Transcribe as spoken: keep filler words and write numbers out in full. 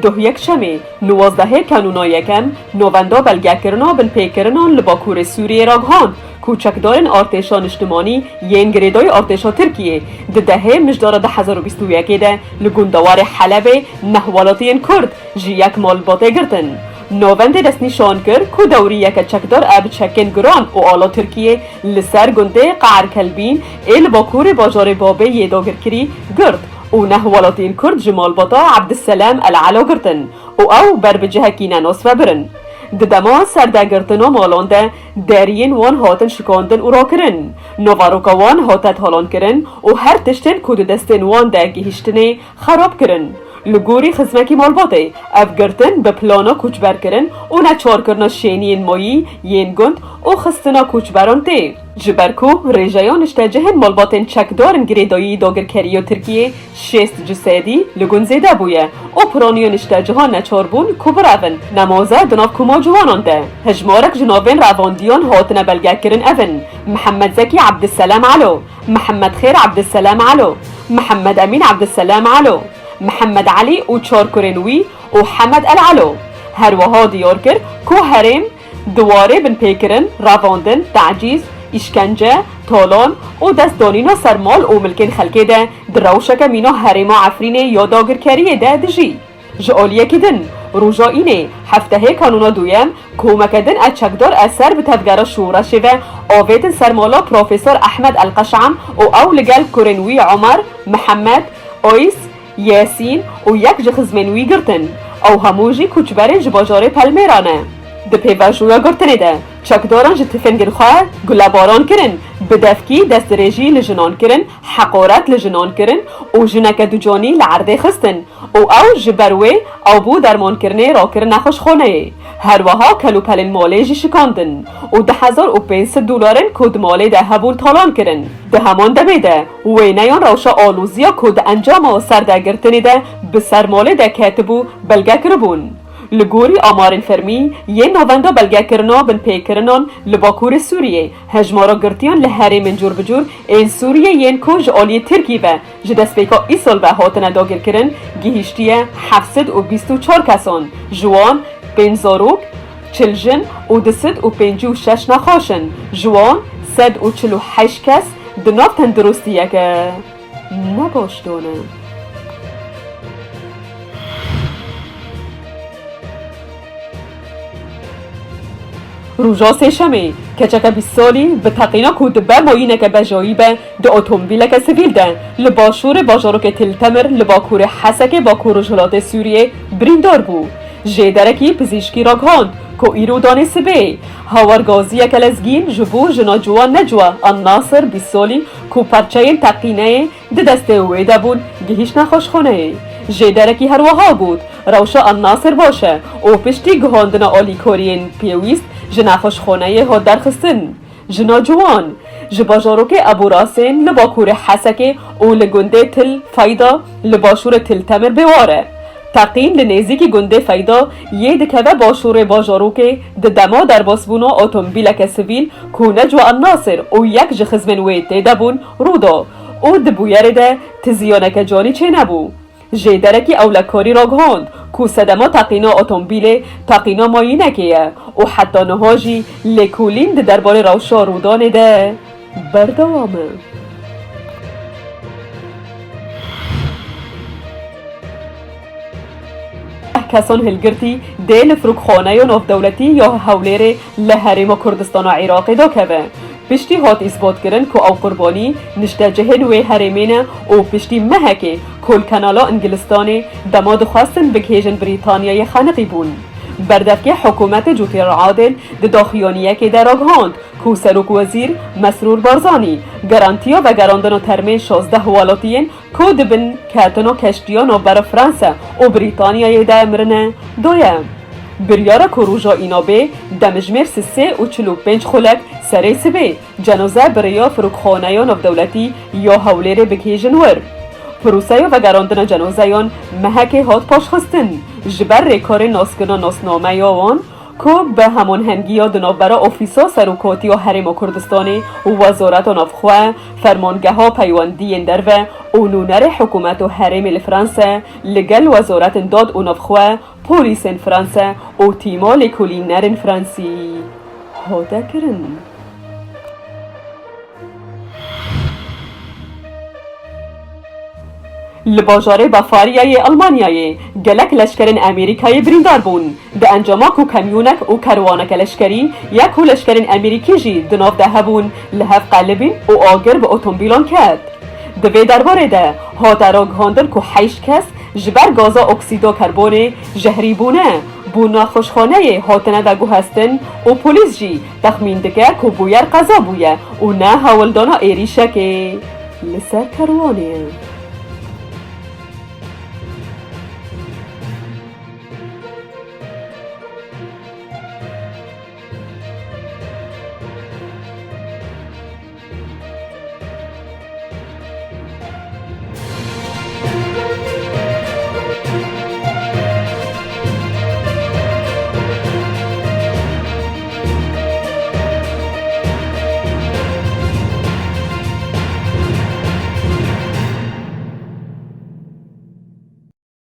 Duh yekşemê, nuwazdehê Kanûna yekem, Navenda Belgekirina Binpêkirinan li Bakurê Sûriyê ragihand ku çekdarên artêşa niştimanî yên girêdayî artêşa Tirkiyê di dehê Mijdara du hezar û bîst û yekê de li gundewarê Helebê neh welatiyên Kurd ji yek malbatê girtin. Navendê destnîşan kir ku dewrî yeke çekdar ev çekên giran û ala Tirkiyê li ser gundê Qe'er Kelbîn ê li bakurê bajarê Babê yê dagirkirî girt û neh welatiyên Kurd ji malbata Ebdisselem El Elo girtin û ew ber bi cihekî nenas ve birin. Di dema serdegirtina malan de deriyên wan hatin şikandin û rakirin. Naveroka wan hate talankirin û her tiştên ku di destên wan de gihîştinê xerab kirin. Li gorî xizmekî malbatê, ev girtin bi plana koçberkirin û neçarkirina şêniyên mayî yên gund û xistina koçberan tê. Ji ber ku rêjeya niştecihên malbatên çekdarên girêdayî dagirkeriya Tirkiyê şêst ji sedî li gund zêde bûye û piraniya niştecihan neçar bûn ku birevin, nemaze di nav koma ciwanan de. Hejmarek ji navên revandiyan hatine belgekirin ev in: Mihemed Zekî Ebdisselem Elo, Mihemed Xêr Ebdisselem Elo, Mihemed Emîn Ebdisselem Elo, Mihemed Elî û çar kurên wî û Hemed El Elo. Her wiha diyar kir ku herêm di warê binpêkirin, revandin, tecîz, îşkence, talan û destdanîna ser mal û milkên xelkê de di rewşeke mîna herêma Efrînê ya dagirkeriyê de dijî. Ji aliyekî din, roja Înê, heftehê Kanûna duyem, komeke din e çekdar e ser bi tevgera şoreşê ve avêtin ser mala Profesor Ehmed El Qeşam û ew li gel kurên wî Omer, Mihemed, Oys, Yasîn û yek ji xizmên wî girtin. Ew hemû jî koçberên ji bajarê Pelmêra ne. Di pêvajoya girtinê de, çekdaran ji tifingên xwe gulebaran kirin, bi devkî destdirêjî li jinan kirin, heqaret li jinan kirin û jineke ducanî li erdê xistin û ew ji ber wê ew bû dermankirinê rakirin nexweşxaneyê. Her wiha kelûpelên malê jî şikandin û du hezar û pênc sed dolarên ku di malê de hebûn talan kirin. Di heman demê de wêneyan rewşa aloziya ku di encama serdegirtinê de bi ser malê de ketibû belge kiribûn. Li gorî amarên fermî yên Navenda Belgekirina Binpêkirinan li Bakurê Sûriyê, hejmara girtiyan li herêmên cûr bi cûr ên Sûriyê yên ku ji aliyê Tirkî ve ji destpêka îsal ve hatine dagirkirin, gihîştiye heft sed û bîst û çar kesan, ji wan pênc zarok, çil jin û du sed û pêncî û şeş nexweş in, ji wan sed û çil û heşt kes di nav tenduristiyeke ne baş de ne. Roja Sêşemê, keçeke bîst salî bi teqîna ku dibe mayîneke bejayî be, di otomobîleke sivîl de li başûrê bajarokê Til Temir li bakurê Hesekê bakur rojhilatê Sûriyê birîndar bû. Jêderekî pizîşkî ragihand ku îro danê sibê, hawergaziyeke lezgîn ji bo jina ciwan Necwa An Nasir bîst salî ku parçeyên teqîneyê di destê wê de bûn, gihîşt nexweşxaneyê. Jêderekî her wiha got, rewşa An Nasir baş e û piştî gihandina alîkariyên pêwîst ji nexweşxaneyê hat derxistin. Jina ciwan ji bajarokê Ebû Rasên li bakurê Hesekê û li gundê Til Feyda li başûrê Til Temir bêwar e. Teqîn li nêzîkî gundê Feyda yê dikeve başûrê bajarokê di dema derbasbûna otomobîleke sivîl ku Necwa An Nasir û yek ji xizmên wê tê de bûn rû da û di bûyerê de ti ziyaneke canî çênebû. Jêderekî ewlekarî ragihand ku sedema teqîna otomobîlê teqîna mayînekê ye û heta niha jî lêkolîn di derbarê rewşa rûdanê de berdewam e. Deh kesan hilgirtî dê li firokxaneya navdewletî ya Hewlêrê li Herêma Kurdistana Iraqê dakeve. Piştî hat îsbatkirin ku ew qurbanî niştecihên wê herêmê ne û piştî mehekê ku li Kanala Îngilistanê dema dixwestin bigihêjin Brîtanyayê xeniqî bûn. Berdevkê hikûmetê Cotî Adil di daxuyaniyekê de ragihand ku Serokwezîr Mesrûr Barzanî garantiya vegerandina termên şazdeh welatiyên ku di bin ketina keştiya navbera Fransa û Brîtanyayê de mirine daye. Biryara ku roja Înabê demjimêr sisê û çil û pênc xulek serê sibê cenaze bi rêya firokxaneya navdewletî ya Hewlêrê bigihêjin wir. Proseya vegerandina cenazeyan mehekê hat paşxistin. Ji ber rêkarên naskirina nasnameya wan Ku bi hemanhengiya di navbera Ofîsa Serokatiya Herêma Kurdistanê û Wezareta Navxwe, Fermangeha Peywendiyên Derve û nûnerê Hikûmet û Herêmê li Franse li gel Wezaretên Dad û Navxwe, polîsên Franse û tîma lêkolînerên Fransî hate kirin. Li bajarê Bavariyayê Almanyayê gelek leşkerên Amerîkayê birîndar bûn. Di encama ku kamyoneke û kerwaneke leşkerî ya ku leşkerên Amerîkî jî di nav de hebûn, li hev qelibîn û agir bi otomobîlan ket. Di vê derbarê de hate ragihandin ku heşt kes ji ber gaza oksîda karbonê jehrî bûne, bo nexweşxaneyê hatine veguhestin û polîs jî texmîn dike ku bûyer qeza bûye û ne hewldana êrîşekê li ser kerwanê ye.